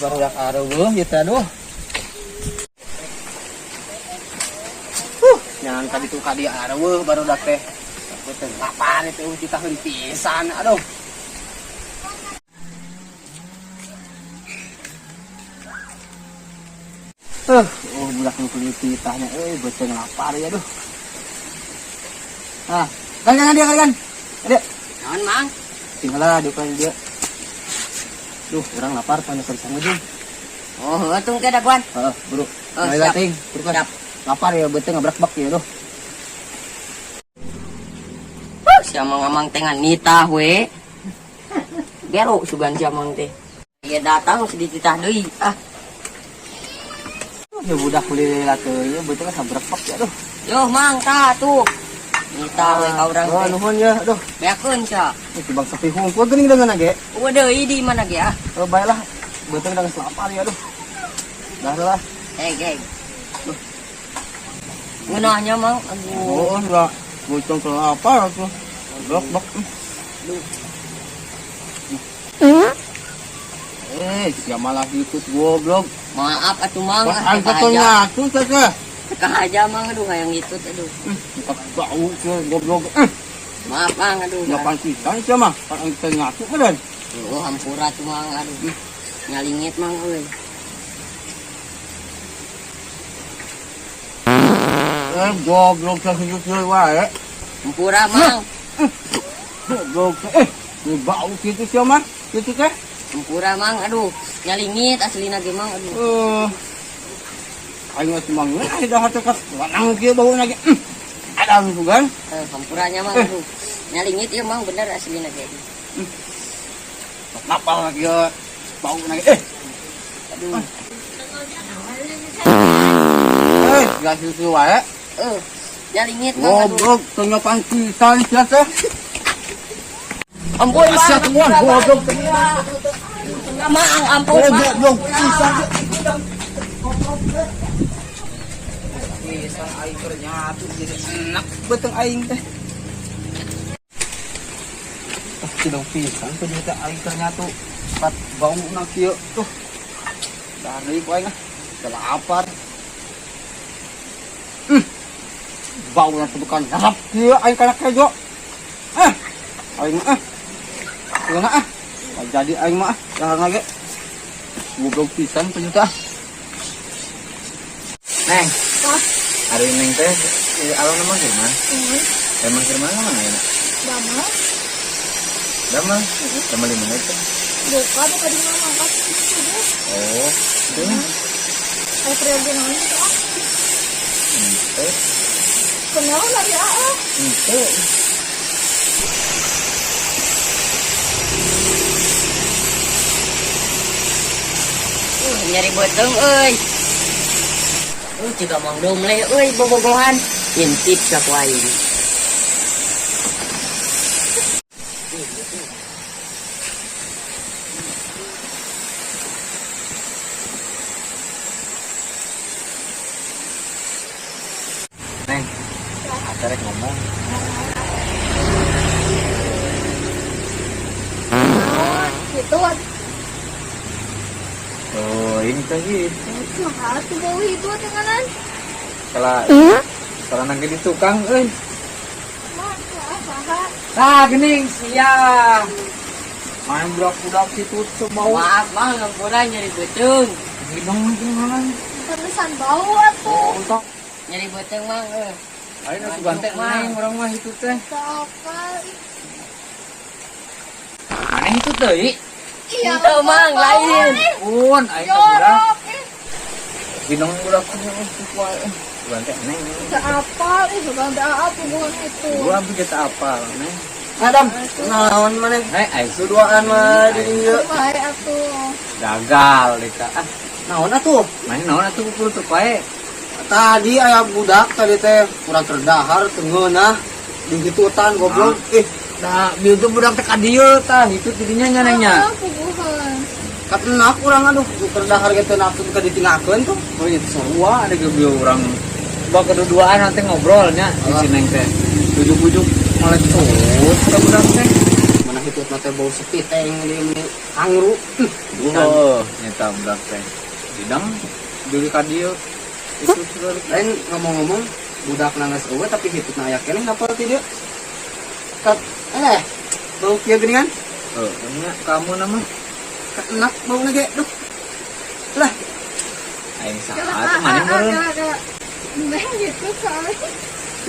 Barudak areueuh ieu teh, aduh. Nyan tadi tuh ka dieu areueuh barudak teh. Teh lapar itu ditaheun pisan, aduh. Oh, budak nu kulit titahnya euy, beuteung lapar ya, aduh. Ah, kan kan dia kan. Dia. Naon, Mang? Tinggal lah dia kan dia. Duh, urang lapar panas sama jeung. Oh, heuh tung ke daguan. Heeh, bro. Oh, Nah, siap. ting, bro kan. Siap. Lapar ya, beuteung ngabrak-bak ya, duh. Si amang-amang teh ngan nitah we. Gero sugan si amang teh. Ieu datang geus dititah deui. Ah, Ya budak kulit lah teh, ya beuteung ngabrak-bak ya, aduh. Yo Mang tah tuh. Nitah we ka urang Oh, teh. Nuhun ya, aduh. Beakeun sia. Itu bangsa sapi hungkul geuning dengan ge. Eueuh deui di mana ge ah. Oh, baiklah. Beuteung dengan lapar ya, aduh. Dah lah. Hei, hei. Ngeunahnya, Mang. Aduh. Oh, enggak. Beuteung lapar tuh. Blok blok. Eh, siapa malah ikut goblok. Maaf atuh Mang. Wah, Ah, angkat teu kahaja. nyatu teh. Teu kahaja Mang, aduh hayang ngitut aduh. Muka bau ke goblok. Maaf Mang, aduh. Nyapan pisan sia mah, pan angkat nyatu meureun. Oh, hampura tuh Mang, aduh. Nyalingit Mang euy. Eh, goblok sakitu wae. Hampura Mang. Goblok. Eh, ini bau kitu sia mah, kitu teh. Hampura Mang, aduh. Nyalingit aslina ge Mang, aduh. Eh. Aing mah cuma ngeunah dah teh kas lanang kieu bauna ge. Ada sugan. Eh, hampuranya Mang, aduh. Nyalingit ieu Mang bener aslina ge. Napal lagi ya bau ge. Eh, Aduh. eh, gak susu wae. Eh, nyalingit Mang, aduh. Goblok, teu nyopan pisan sia teh. Ampun Mang. Sia temuan goblok. Mang, ampun Mang. Goblok pisan. Pisan aing keur nyatu jadi enak beuteung aing teh. Ah, cidong pisan teh teh aing keur nyatu. Pat bau na kieu tuh. Dahar deui ku aing ah. Teu lapar. Bau na bukan nyarap kieu aing kana kejo. Ah, aing mah ah. Kumaha ah. Jadi aing mah ah, dahar lagi. Goblok pisan penyuta. Neng. Hari Neng teh alon nama Firman. Emang Firman mana ya? Damel, Damel. Damel di mana itu? buka buka di mana mangkat subuh. Oh, itu nih. Ayo priyogi naon gitu ah. Ente, Kenal lagi ah. ente. Nyari beuteung euy. Ciga Mang Domleh euy bobogohan. Intip ka ku aing. Neng, rek ngomong. Gitu. Oh, ini teh gitu. Nah, tuh bau itu tenganan. Salah, salah nangge di tukang euy. Mak, saha? Tah geuning sia. Main budak-budak situ teu bau. Maaf Mang, hampura nyari beuteung. Hidung gimana? Terusan bau atuh. Untuk Nyari beuteung Mang euy. aing asup teh neng urang mah itu teh. Apa? Maneh itu teuy. Iya, Itu, Mang, lain. Pun aing teh budak. Jorok. Eh, Hidung budak teh wae. Sugan teh neng. teu apal ih, bukan teu apal bukan itu. Gua hampir kita apal neng. Adam, naon maneh? Eh, aing Duaan mah di dieu. Bae atuh. Gagal deka. Ah, Naon atuh? maneh naon atuh kudu wae. Tadi aya budak tadi teh kurang terdahar teu ngeunah di hitutan goblok. Eh, Nah, bieu tuh budak teh ka dieu tah, itu tidinya nya neng nya. Ah, puguhan. Katenak urang aduh terdahar ge teu nafsu ka ditinggalkeun tuh. Oh iya, sarua ada ge bieu urang. Coba keduduaan nanti ngobrolnya di si neng teh. Bujuk-bujuk malah tut ka budak teh. Mana hitut teh bau sepiteng di ini angru. Oh, nyata budak teh. Bidang dulu ka dieu. Itu segala. Lain ngomong-ngomong budak nangis eueuh tapi hitutna aya keneh napal ti dieu. Kat eh bau kieu geuningan. Oh, nya kamu nama Enak bau ge duh. Lah, aing saha tuh maneh meureun. Neng gitu kali.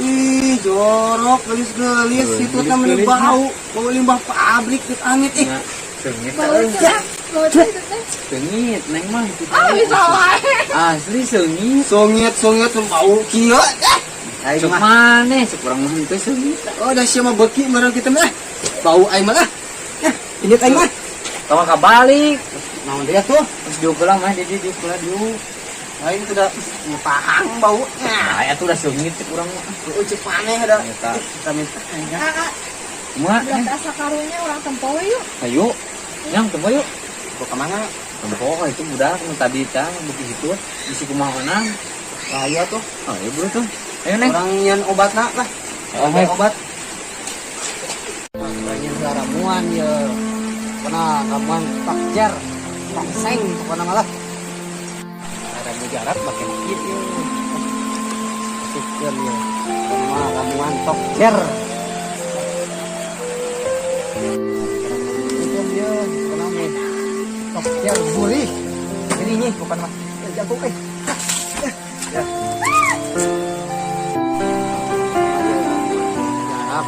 Ih, jorok, gelis-gelis, Oh, hitutna meni gelis-gelis, bau, bau limbah pabrik dit amit ih. Nya seungit Bau euy. teh. Bau teh itu teh. Seungit neng mah itu. Ah, bisa wae. Asli seungit. Songit, songit bau kieu. Eh, aing Cuk mah. maneh cuk urang mah henteu seungit. Oh, dah sia mah beuki meureun kitu mah. Bau aing mah lah. Eh, ini aing mah. Tong kabalik. Naon dia tuh? Terus diuk heula mah di diuk heula diuk. Aing tuh udah pahang bau. Nah, atuh udah seungit cek urang mah. Heeh, cek maneh ada. Eta. Kita minta aing. Ah, ah, Kumaha? budak asa karunya urang tempo we yuk. Ayo. Yang tempo yuk. Kok ka mana? Tempo itu budak nu tadi tah beuki hitut bisi kumaha onang. Lah iya tuh. Oh, iya bro tuh. Ayo neng. Orang nyian obatna lah. Oh, Obat obat. Nyian ramuan ya. Pernah ramuan takjar. Tongseng pokoknya malah. Ada mujarab pakai dikit ya. Masukkeun ya. Pokoknya ramuan tokjer. Itu dia, pokoknya mah tokjer gurih. Ini nih pokoknya mah. Ya, jago eh. Ya. Mujarab.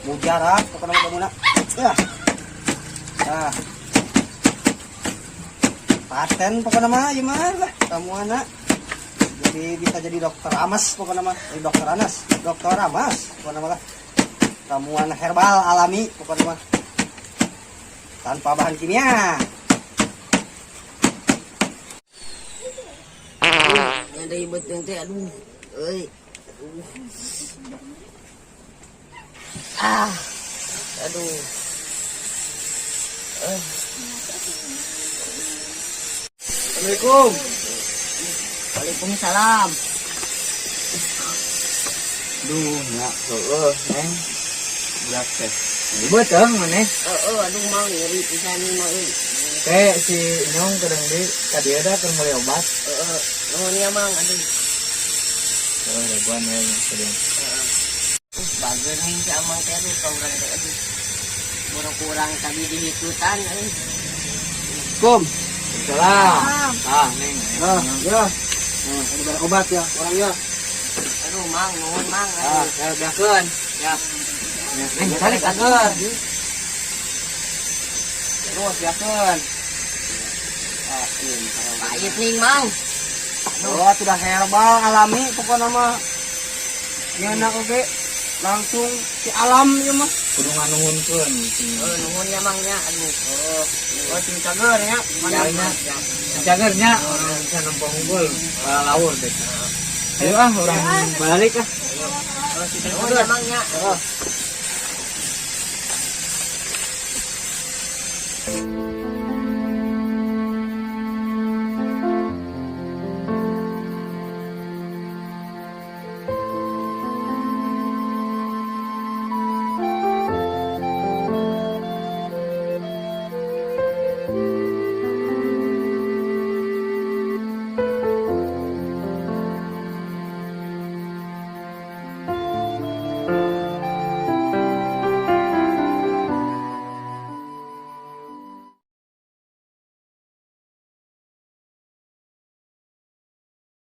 Mujarab pokoknya mah muna. Ya. Nah. Paten pokoknya mah ieu mah lah kamuana. Jadi bisa jadi dokter Amas pokoknya mah, jadi dokter Anas, dokter Amas pokoknya mah lah. Ramuan herbal alami pokoknya mah. Tanpa bahan kimia. Ada ribet teh aduh. Euy. Aduh. Ah. Aduh. Assalamualaikum. Waalaikumsalam. Duh, nya heueuh neng. Budak teh. Ribet euy maneh. Heeh, aduh mang nyeri pisan ieu mah euy. Teh si Nyong kadang deui ka dieu da keur meuli obat. Heeh, nuhun ya mang aduh. Heeh, daguan we nya ka dieu. Heeh. Bager nih si amang teh aduh ka urang teh aduh. Boro kurang tadi dihitutan euy. Kum. Salam. Ah, neng. Nah, ya. Nah, ada barang obat ya, orang ya. Aduh mang nuhun mang Ah, aduh. ya beakeun. Ya. Neng, calik Beakeun. Terus beakeun. Ah, ini. Pahit nih mang. Oh, sudah herbal alami pokoknya mah. Nyeuna oge langsung di alam ieu mah. Kudu nganuhunkeun. Heeh, nuhun ya mang nya aduh. Oh, oh sing cager ya. Mana Nya. Cager nya orang bisa nempo unggul laur deh. Ayo ah urang balik ah. Nuhun ya mang nya. Oh.